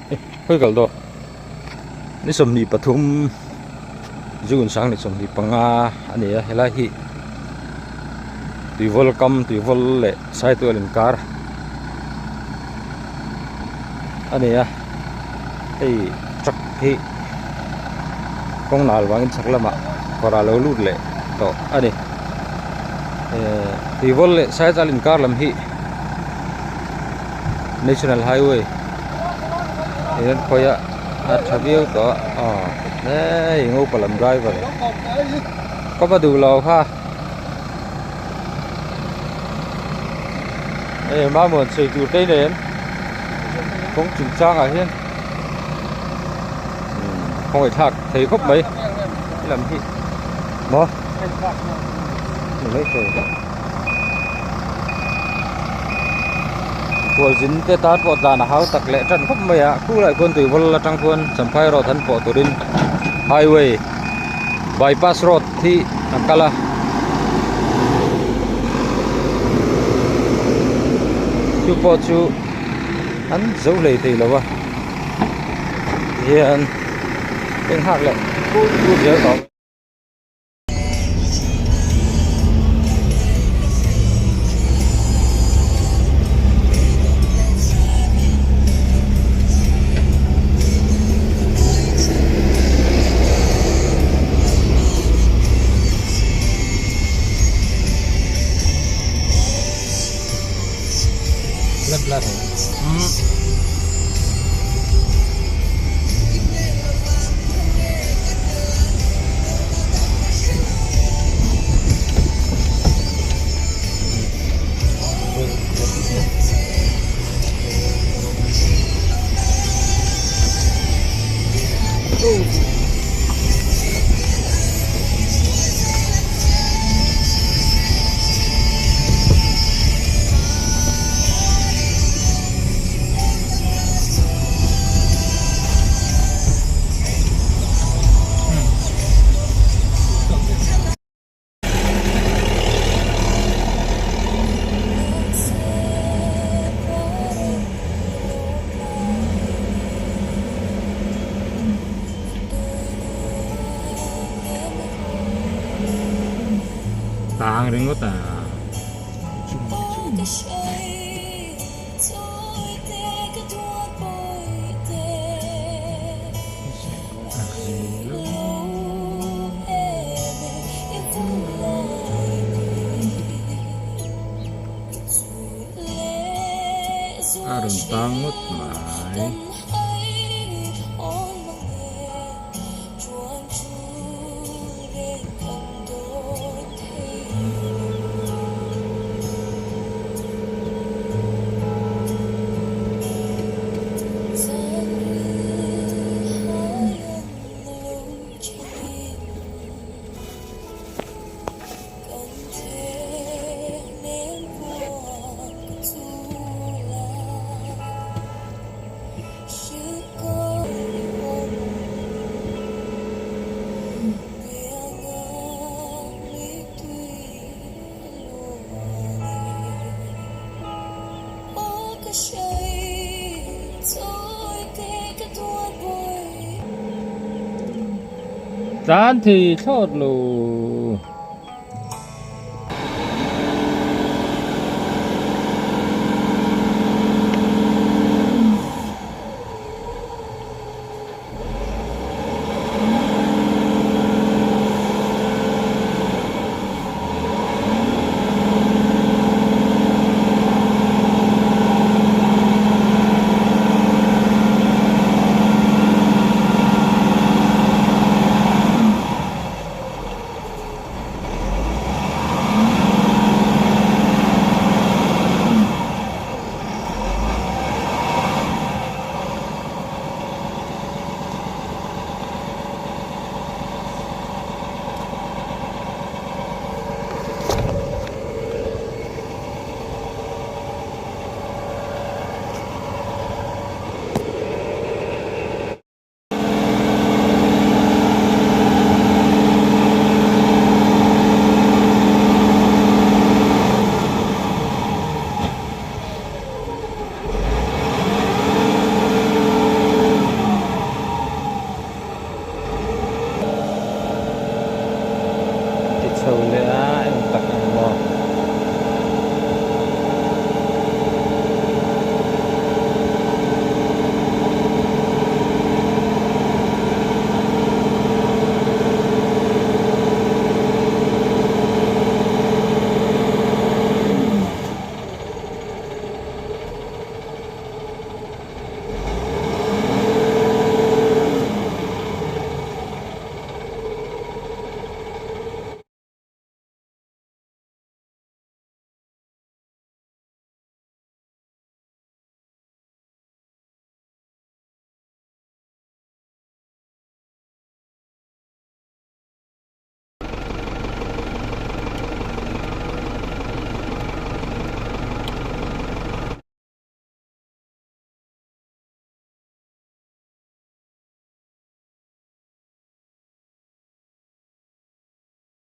Khawi kal dawn ni 23 June 2025 a ni a helai hi tuivawl kam tuivawl leh saitual inkar a ni a hei truck hi kawng nal vangin chhak lamah kawr ah lo lut leh tawh a ni ehh tuivawl leh saitual inkar lam hi national highway hian khawiah a tha viau tawh a aw hei ngopa lam driver ka va duh lo kha hei mamawh chei tur te nen kawng chung changah hian khawngaih thlak thei khawp mai helam hi maw ni mai thei. Khualzin te tan pawh tlan a hau tak leh tan khawp mai a khulai khuan tuivawl atang khuan Champhai road an pawh turin highway bypass road hi a kal a chu pawh chu an zo hlei thei lo a tihian eng nghak leh zel tawh. Tang ringawt a. A rawn tang ngawt mai. Tlan thei thlawt lo.